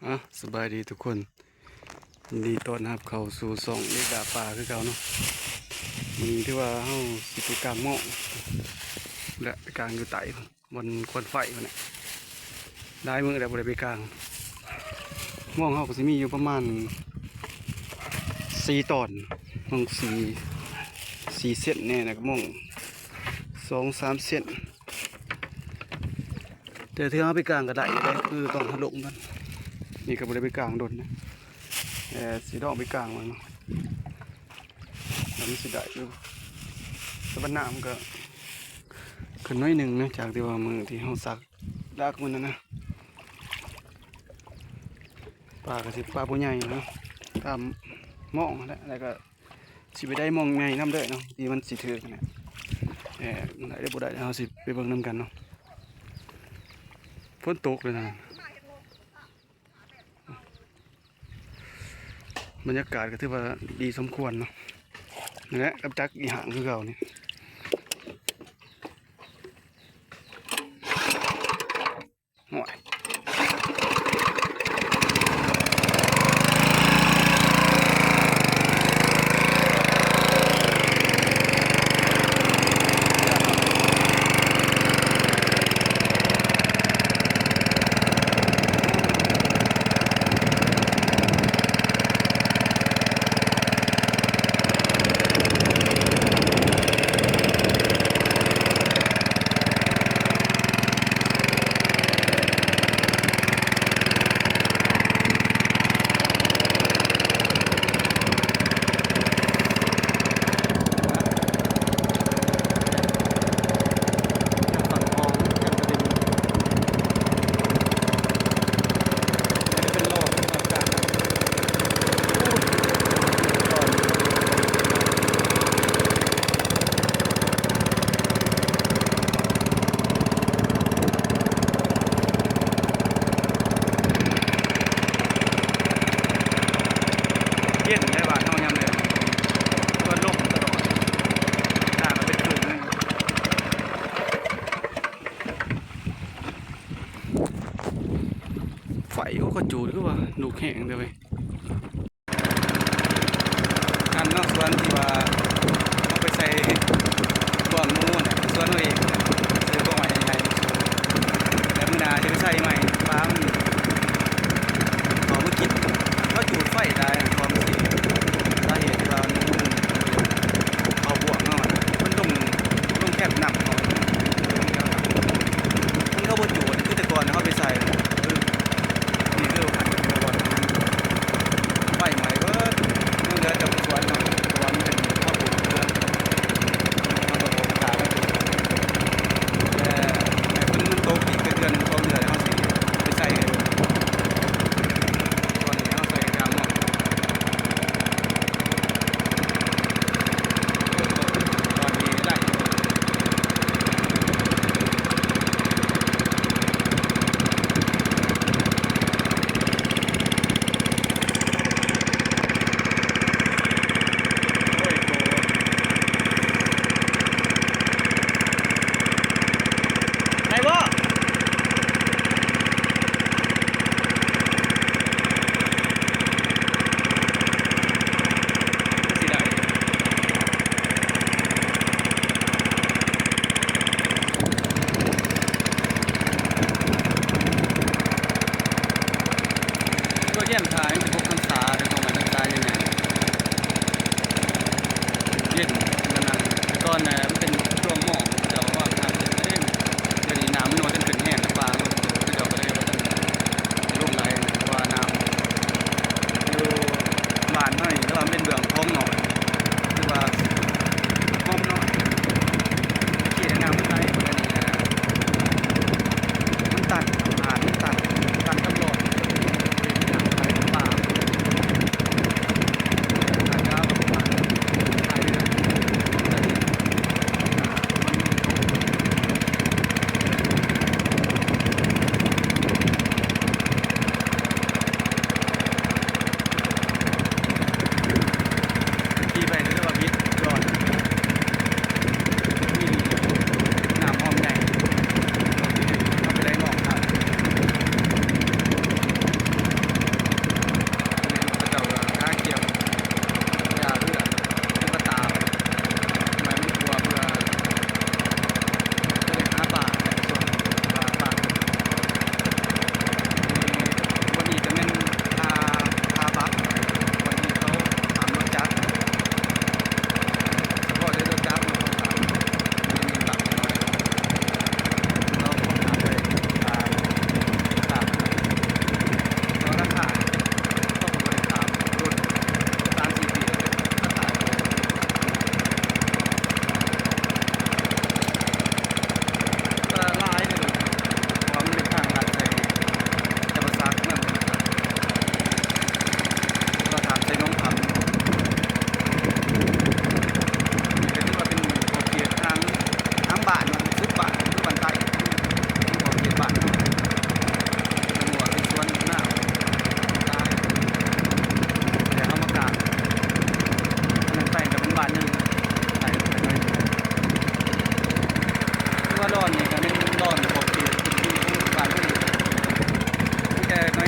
ອະ ສະບາຍດີທຸກຄົນ ຍິນດີຕ້ອນຮັບເຂົ້າສູ່ຊ່ອງເລກດາປ່າຄືເກົ່າເນາະ. ມື້ນີ້ຖືວ່າເຮົາຊິໄປກາງໝອກ ແລະ ໄປກາງຢູ່ໃຕ້ພຸ້ນ ບ່ອນຄວັນໄຟພຸ້ນນະ. ຫຼາຍມື້ແລ້ວບໍ່ໄດ້ໄປກາງ. ໝອກເຮົາກໍຊິມີຢູ່ປະມານສີ່ຕອນ ໝອກສີ່ ສີ່ເຊັນແດ່ ແລ້ວກໍໝອກສອງສາມເຊັນ. ແຕ່ເທື່ອເຮົາໄປກາງກໍໄດ້ຢູ່ເດ້ ຄືຕ້ອງເຮົາລົງກ່ອນ. ນີ້ກໍບໍ່ໄດ້ໄປກາງດົນນະ ແຕ່ຊິລອງໄປກາງເບິ່ງເນາະ ວ່າມັນຊິໄດ້ຢູ່. ແຕ່ບັດນ້ຳກໍຂຶ້ນໜ້ອຍໜຶ່ງນະ ຈາກທີ່ວ່າມື້ທີ່ເຮົາສັກດັກມື້ນັ້ນນະ. ປາກໍຊິປາບໍ່ໃຫຍ່ເນາະ ຕາມໝອກຫັ້ນແຫຼະ ແລ້ວກໍ ຊິໄປໄດ້ໝອກໃຫຍ່ນຳເດີເນາະ ທີ່ມັນຊິຖືກຫັ້ນແຫຼະ. ແຕ່ໄດ້ຫຼືບໍ່ໄດ້ ເຮົາຊິໄປເບິ່ງນຳກັນເນາະ. ຝົນຕົກເລີຍນະ. ບັນຍາກາດກໍຖືວ່າດີສົມຄວນເນາະ. ນັ້ນແຫຼະ ກັບຈັກອີຫາງຄືເກົ່ານີ້. ໂອ້ຍ. ເຢັນແທ້ບ້ານເຮົາຍາມແລງ ເພາະວ່າລົມຕະຫຼອດ ທາງກໍເປັນຟືນ. ໄຟ ໂອ້ ເຂົາຈູດຄືວ່າລຸກແຮງແທ້ເວີຍ. ອັນເນາະ ສ່ວນທີ່ວ່າເຮົາໄປໃສ່ບ່ອນໝູນະ ສ່ວນເຮົາເອງ ໃສ່ບ່ອນໄມ້ໃຫຍ່ໆ ແຕ່ມື້ໜ້າຊິໄປໃສ່ໃໝ່ ປາມັນເຂົ້າມາກິນ. ເຮົາຈູດໄຟຫຼາຍນະ ຂອງຊິ ສາເຫດທີ່ວ່າໝູນເຂົ້າບ່ວງເຮົານະ ມັນລົງ ລົງແຄມນ້ຳເຮົາ ມັນເຂົາບໍ່ຈູດ ຄືແຕ່ກ່ອນເຮົາໄປໃສ່ນະ. ເອີ ນີ້ຄືໄຟໄໝ້ເບິດ ຍັງເຫຼືອແຕ່ສວນເນາະ ສວນເປັນເຂົ້າປູກເຮືອນ ເຮົາກໍບໍ່ກ້າໄປປູກ ແຕ່ໃຫ້ຝົນມັນຕົກອີກຈັກເດືອນໜຶ່ງສອງເດືອນ ເຮົາຊິໄປໃສ່ໃຫ້ເບິ່ງ ສ່ວນນີ້ເຮົາໃສ່ກາງເນາະ. ຕອນນີ້ໄລ່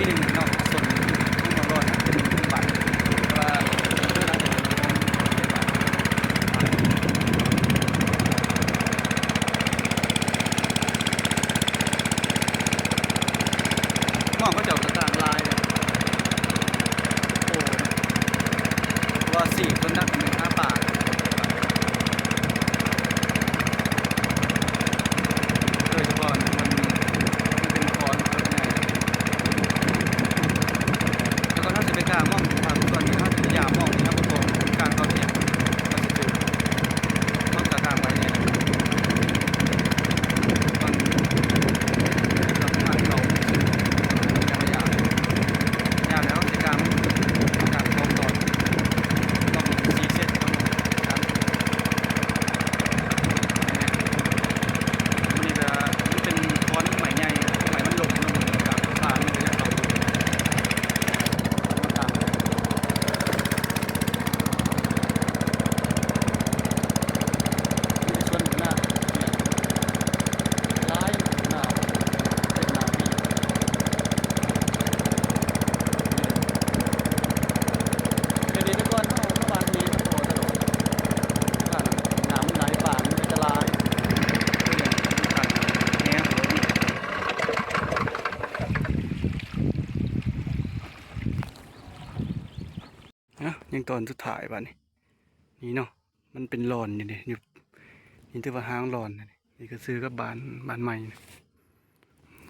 ທີ່ໜຶ່ງເນາະ ສົນຂອງເມືອງລອນນະ ເປັນເມືອງບ້ານ ແຕ່ວ່າເວລາຈະເປັນຂອງເຂດບ້ານ ນ້ອງເຂົາເຈົ້າກໍຈ້າງຫຼາຍເດ້ ໂອ້ ວ່າຊີບສ່ວນໜັກແມ່ນຫາປາ ໂດຍສະເພາະມັນ ມັນເປັນຄອນເພິ່ນໃຫຍ່ ແລ້ວກໍເຮົາຊິໄປກາງມອງພາກສ່ວນນີ້ ເຮົາຊິໄປຢາມມອງທີ່ເຮົາບໍ່ຕົງກາງເຂົ້າທ່ຽງ ມັນຊິຖືກ ມັນກໍກາງໄວແດ່ ມັນ ປະມານເກົ້າ ຢາມແລ້ວຊິກາງ ກາງສອງຕອນ ຕ້ອງສີ່ເຊັດ ກາງ ອັນນີ້ກໍມັນເປັນຂອນໄມ້ໃຫຍ່ ໄມ້ມັນລົ້ມລົງ ກາງປ່າມັນກໍຍັງເຂົ້າຢູ່ ມັນກາງ ມີແຕ່ສວນບັກນາວ ຫຼາຍນະ ບັກນາວ ເຮັດນາປີ ດຽວນີ້ແຕ່ກ່ອນເຮົາມາບ້ານນີ້ມັນບໍ່ຕະຫຼອດ ນ້ຳມັນໄຫຼ ປາມັນກໍຈະຫຼາຍ ເປັນຫຍັງ ແຮງ ນະ ຍັງຕອນສຸດທ້າຍບາດນີ້ ນີ້ເນາະ ມັນເປັນລອນຢູ່ເດ້ ຢູ່ ນີ້ຖືວ່າຫາງລອນ ນີ້ກໍຊື່ກັບບ້ານ ບ້ານໃໝ່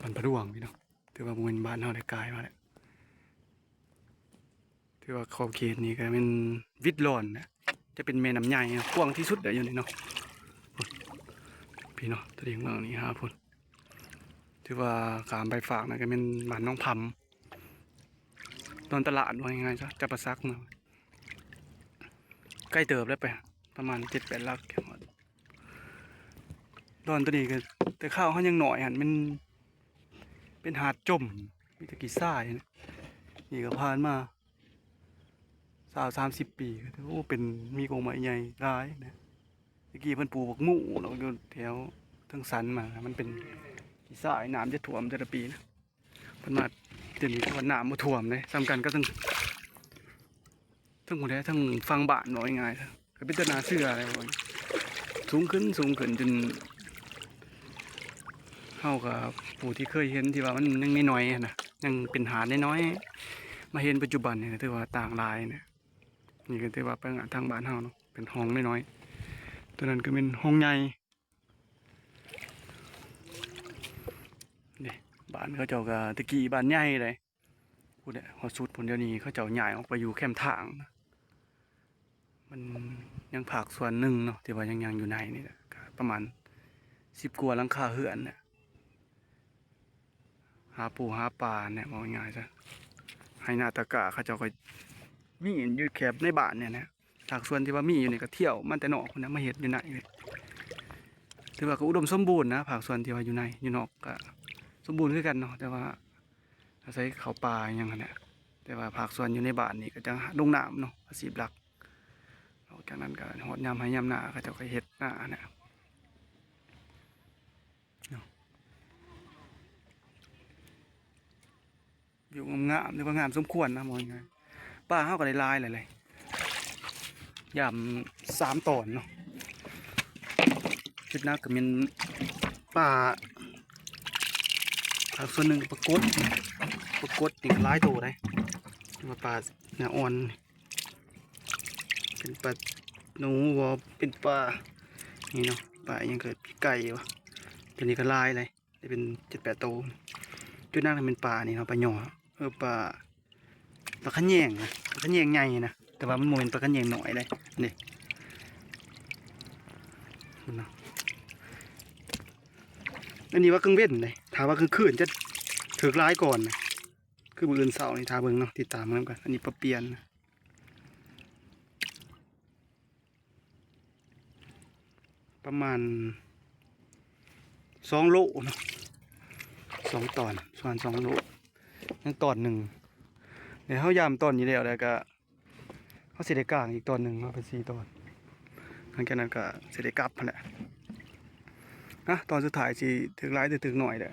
ບ້ານຜະດວງ ພີ່ນ້ອງ ຖືວ່າບໍ່ແມ່ນບ້ານເຮົາ ໄດ້ກາຍມາແລ້ວ ຖືວ່າຂອບເຂດນີ້ກໍແມ່ນວິດລອນນະ ຈະເປັນແມ່ນ້ຳໃຫຍ່ນະ ກວ້າງທີ່ສຸດແຫຼະຢູ່ນີ້ເນາະ ພີ່ນ້ອງ ຕະລິງເບື້ອງນີ້ຫາພຸ້ນ ຖືວ່າຂ້າມໄປຟາກນັ້ນກໍແມ່ນບ້ານໜອງຜຳ ດອນຕະຫຼາດ ວ່າງ່າຍໆຊະ ຈຳປາສັກເນາະ ໄກເຕີບແລ້ວໄປ ປະມານເຈັດແປດຫຼັກ ດອນໂຕນີ້ກໍ ແຕ່ຄາວເຮົາຍັງນ້ອຍຫັ້ນ ມັນເປັນຫາດຈົມ ມີແຕ່ຂີ້ຊາຍນະ ນີ້ກໍຜ່ານມາຊາວສາມສິບປີ ກໍຖືວ່າ ໂອ້ ເປັນ ມີກົກໄມ້ໃຫຍ່ຫຼາຍນະ ແຕ່ກີ້ເພິ່ນປູກບັກໝູ່ເນາະ ຢູ່ແຖວເທິງສັນມາ ມັນເປັນຂີ້ຊາຍ ນ້ຳຈະຖ້ວມແຕ່ລະປີນະ ເພິ່ນມາ ດຽວນີ້ຖືວ່ານ້ຳບໍ່ຖ້ວມເດ້ ສ່ຳກັນກັບທັງ ເທິງພຸ້ນແຫຼະ ເທິງຝັ່ງບ້ານ ເວົ້າງ່າຍໆ ກໍເປັນຕາໜ້າເຊື່ອແຫຼະ ສູງຂຶ້ນ ສູງຂຶ້ນ ຈົນເຮົາກໍ ຜູ້ທີ່ເຄີຍເຫັນທີ່ວ່າມັນຍັງນ້ອຍໆຫັ້ນນະ ຍັງເປັນຫາດນ້ອຍໆ ມາເຫັນປັດຈຸບັນນີ້ ກໍຖືວ່າຕ່າງຫຼາຍນະ ນີ້ກໍຖືວ່າໄປທາງບ້ານເຮົາເນາະ ເປັນຮ່ອງນ້ອຍໆ ຕົວນັ້ນກໍແມ່ນຮ່ອງໃຫຍ່ ນີ້ ບ້ານເຂົາເຈົ້າກໍ ແຕ່ກີ້ບ້ານໃຫຍ່ເດ້ ພຸ້ນແຫຼະ ຮອດສຸດພຸ້ນ ດຽວນີ້ເຂົາເຈົ້າຍ້າຍອອກໄປຢູ່ແຄມທາງ ມັນຍັງພາກສ່ວນໜຶ່ງເນາະ ທີ່ວ່າຍັງ ຍັງຢູ່ໃນນີ້ແຫຼະ ກໍປະມານສິບກວ່າຫຼັງຄາເຮືອນແຫຼະ ຫາປູຫາປາແຫຼະ ເວົ້າງ່າຍໆຊະ ໄຮ່ນາຕາກ້າເຂົາເຈົ້າກໍມີຢູ່ແຄມໃນບ້ານນີ້ແຫຼະ ພາກສ່ວນທີ່ວ່າມີຢູ່ນີ້ກໍທ່ຽວມາແຕ່ນອກພຸ້ນນະ ມາເຮັດຢູ່ໃນນີ້ ຖືວ່າກໍອຸດົມສົມບູນນະ ພາກສ່ວນທີ່ວ່າຢູ່ໃນ ຢູ່ນອກກໍສົມບູນຄືກັນເນາະ ແຕ່ວ່າອາໄສເຂົ້າປ່າຫຍັງຫັ້ນແຫຼະ ແຕ່ວ່າພາກສ່ວນຢູ່ໃນບ້ານນີ້ກໍຈະລົງນ້ຳເນາະ ອາຊີບຫຼັກ ນອກຈາກນັ້ນກໍຮອດຍາມໄຮ່ຍາມນາ ເຂົາເຈົ້າກໍເຮັດນາຫັ້ນແຫຼະເນາະ. ວິວງາມໆ ຖືວ່າງາມສົມຄວນນະ ເວົ້າງ່າຍໆ ປາເຮົາກໍໄດ້ຫຼາຍແລ້ວເລີຍ ຍາມສາມຕອນເນາະ ຈຸດໜັກກໍແມ່ນປາ ພາກສ່ວນໜຶ່ງປາກົດ ປາກົດນີ້ກໍຫຼາຍໂຕໄດ໋ ວ່າປາໜ້າອ່ອນ ເປັນປາໜູບໍ່ ເປັນປາ ນີ້ເນາະ ປາຫຍັງ ເກີດປີກໄກ່ວະ ຕົວນີ້ກໍຫຼາຍເລີຍ ໄດ້ເປັນເຈັດແປດໂຕ ຈຸດໜັກນີ້ແມ່ນປານີ້ເນາະ ປາຫຍໍ້ ເອີ ປາ ປາຂະແຍງນະ ປາຂະແຍງໃຫຍ່ນະ ແຕ່ວ່າມັນບໍ່ແມ່ນປາຂະແຍງນ້ອຍເດ້ ນີ້ ເຫັນເນາະ ອັນນີ້ວ່າກາງເວັນເດ້ ຖ້າວ່າກາງຄືນຈະຖືກຫຼາຍກ່ອນນະ ຄືມື້ອື່ນເຊົ້ານີ້ ຖ້າເບິ່ງເນາະ ຕິດຕາມເບິ່ງນຳກັນ ອັນນີ້ປາປ່ຽນນະ. ປະມານສອງໂລເນາະ ສອງຕອນ ປະມານສອງໂລ ຍັງຕອນໜຶ່ງ ແລ້ວເຮົາຢາມຕອນນີ້ແລ້ວ ແລ້ວກະເຮົາຊິໄດ້ກາງອີກຕອນໜຶ່ງເນາະ ເປັນສີ່ຕອນ ຫຼັງຈາກນັ້ນກະຊິໄດ້ກັບຫັ້ນແຫຼະ ນະ ຕອນສຸດທ້າຍຊິຖືກຫຼາຍຫຼືຖືກໜ້ອຍແຫຼະ.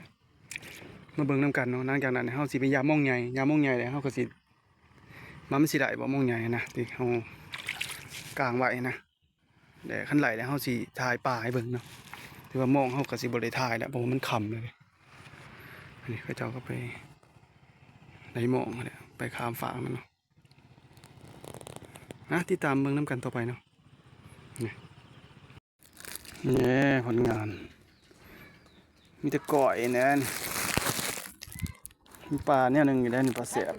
ມາເບິ່ງນຳກັນເນາະ. ຫຼັງຈາກນັ້ນເຮົາຊິໄປຢາມມອງໃຫຍ່, ຢາມມອງໃຫຍ່ແລ້ວເຮົາກໍຊິ ວ່າມັນຊິໄດ້ບໍ່ ມອງໃຫຍ່ນະ ທີ່ເຮົາກາງໄວ້ນະ. ແລະ ຄັນໄດ້ແລ້ວເຮົາຊິຖ່າຍປາໃຫ້ເບິ່ງເນາະ. ແຕ່ວ່າມອງເຮົາກໍຊິບໍ່ໄດ້ຖ່າຍແລ້ວ ເພາະວ່າມັນຄ່ຳແລ້ວເດ້. ອັນນີ້ເຂົາເຈົ້າກໍໄປໄດ້ມອງແລ້ວ ໄປຂ້າມຟາກນັ້ນເນາະ. ນະ ຕິດຕາມເບິ່ງນຳກັນຕໍ່ໄປເນາະ. ນີ້ ນີ້ຜົນງານ ມີແຕ່ກ້ອຍແນ່. ມີປາແນວໜຶ່ງຢູ່ໃດນີ້ ປາແຊບ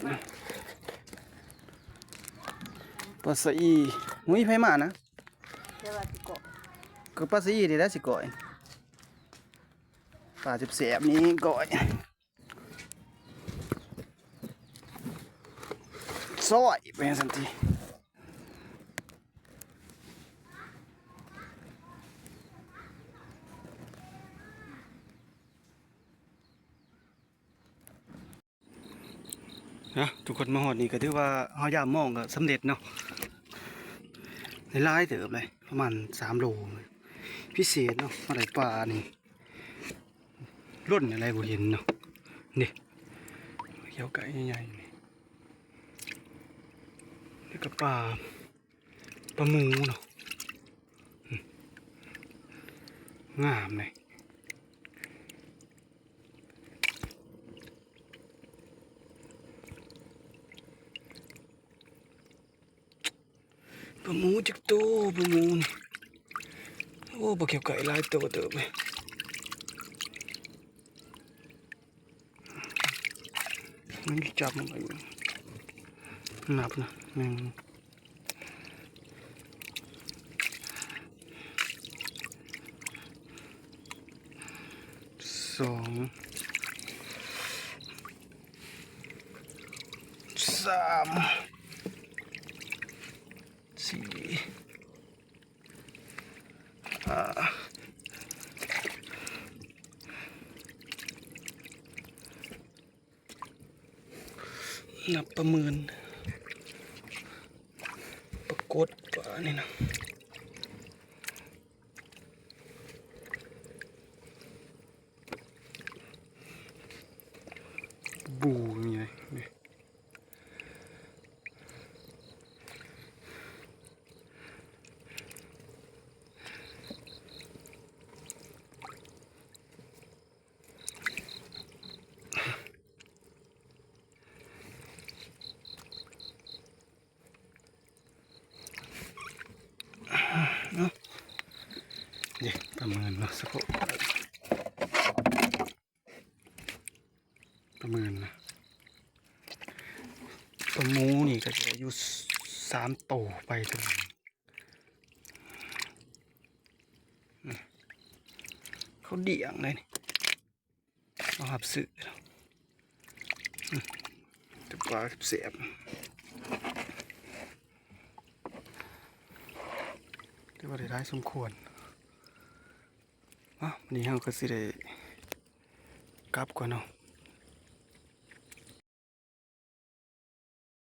ປາສະອີ. ຫຸຍ ໃຜມານະ? ແຕ່ວ່າຊິເກາະ ກໍປາສະອີນີ້ແຫຼະຊິເກາະ. ປາແຊບໆນີ້ເກາະ ຊອຍໄປຈັ່ງຊັ້ນຕິ. ນະ ທຸກຄົນ ມາຮອດນີ້ກໍຖືວ່າເຮົາຢາມມອງກໍສຳເລັດເນາະ. ໄດ້ຫຼາຍເຕີບເລີຍ ປະມານສາມໂລ ພິເສດເນາະ. ມາໄດ້ປານີ້ ລົ້ນອະໄລບໍ່ເຫັນເນາະ. ນີ້ ຂຽວໄກ່ໃຫຍ່ໆນີ້ ແລ້ວກໍປາ ປາໝູເນາະ. ອືມ ງາມເລີຍ. ປາໝູຈັກໂຕ ປາໝູນີ້. ໂອ້ ປາຂຽວໄກ່ຫຼາຍໂຕເຕີບເລີຍ. ມັນຈັບມັນໄປຢູ່ ນັບນະ ໜຶ່ງ ສອງ ສາມ ສີ່ ຫ້າ ນັບປາໝືນ ປາກົດ ປານີ້ນະ. ບູມີໄດ໋ນີ້. ເນາະ ເດ້ ປາໝືນເນາະ ສະໂພກ ປາໝືນນະ. ປາໝູນີ້ກໍຈະໄດ້ຢູ່ສາມໂຕໄປເຖິງ ເຂົາລ້ຽງໄດ້ນີ້. ເອົາຮັບຊື້ ອືມ ແຕ່ປາແຊບ ຖືວ່າໄດ້ຫຼາຍສົມຄວນ. ເອົ້າ ມື້ນີ້ເຮົາກໍຊິໄດ້ກັບກ່ອນເນາະ.